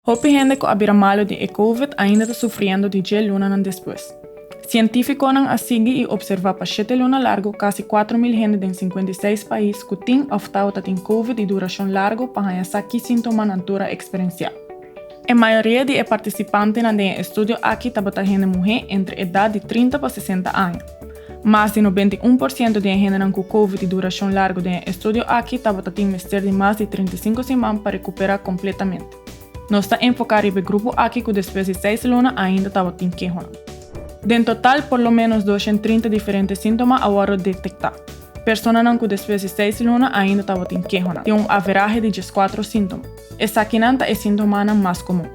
Hopi hende ku a bira malu di e Covid ainda ta sufriendo di dje lunanan despues. Sientífikonan a sigui i opservá pa shete luna largu kasi 4000 hende den 56 pais ku tin òf tabata tin Covid di durashon largu pa haña sa ki síntoma nan tur a eksperensiá. E mayoria di e partisipantenan den e estudio aki tabata hende muhé entre edat di 30 pa 60 aña. Mas di 91% di e hendenan ku Covid di durashon largu den e estudio aki tabata tin mester di mas di 35 siman pa rekuperá kompletamente. Nos ta enfoká riba e grupo aki ku despues di 6 luna ainda tabatin kehonan. Den total por lo ménos 230 diferente síntoma a wòrdu detektá. Personanan ku despues di 6 luna ainda tabatin kehonan tin un averahe di 14 síntoma. Esakinan ta e síntomanan mas komun.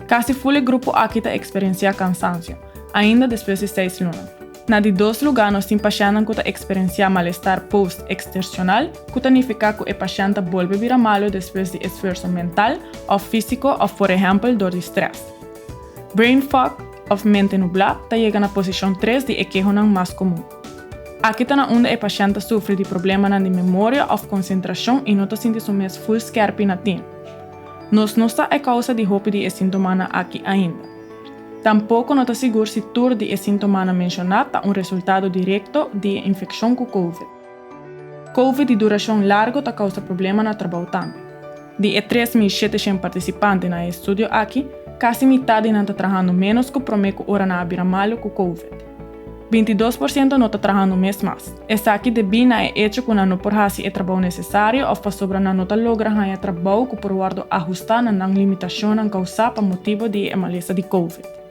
Kasi ful e grupo aki ta eksperensiá kansansio, ainda despues di 6 luna. Na di dos lugá nos tin pashèntnan ku ta eksperensiá malestar post-ekstersional, ku ta nifiká ku e pashènt ta bolbe bira malu despues di esfuerso mental òf físiko òf por ehèmpel dor di strès. Brain fog òf mente nublá ta yega na posishon tres di e kehonan mas komun. Aki ta na unda e pashènt ta sufri di problemanan di memoria òf konsentrashon i no ta sinti su mes ful skèrpi na tinu. Nos no sa e kousa di hopi di e síntomanan aki ainda. Tampoko no ta sigur si tur di e síntomanan menshoná ta un resultado direkto di e infekshon ku Covid. Covid di durashon largu ta kousa problema na trabou tambe. Di e 3700 partisipante na e estudio aki, kasi mitat di nan ta trahando ménos ku promé ku ora nan a bira malu ku Covid. 22% no ta trahando mes mas. Esaki debí na e echo ku nan no por hasi e trabou nesesario òf pasobra nan no ta logra haña trabou ku por wòrdu ahustá na nan limitashonnan kousá pa motibu di e malesa di Covid.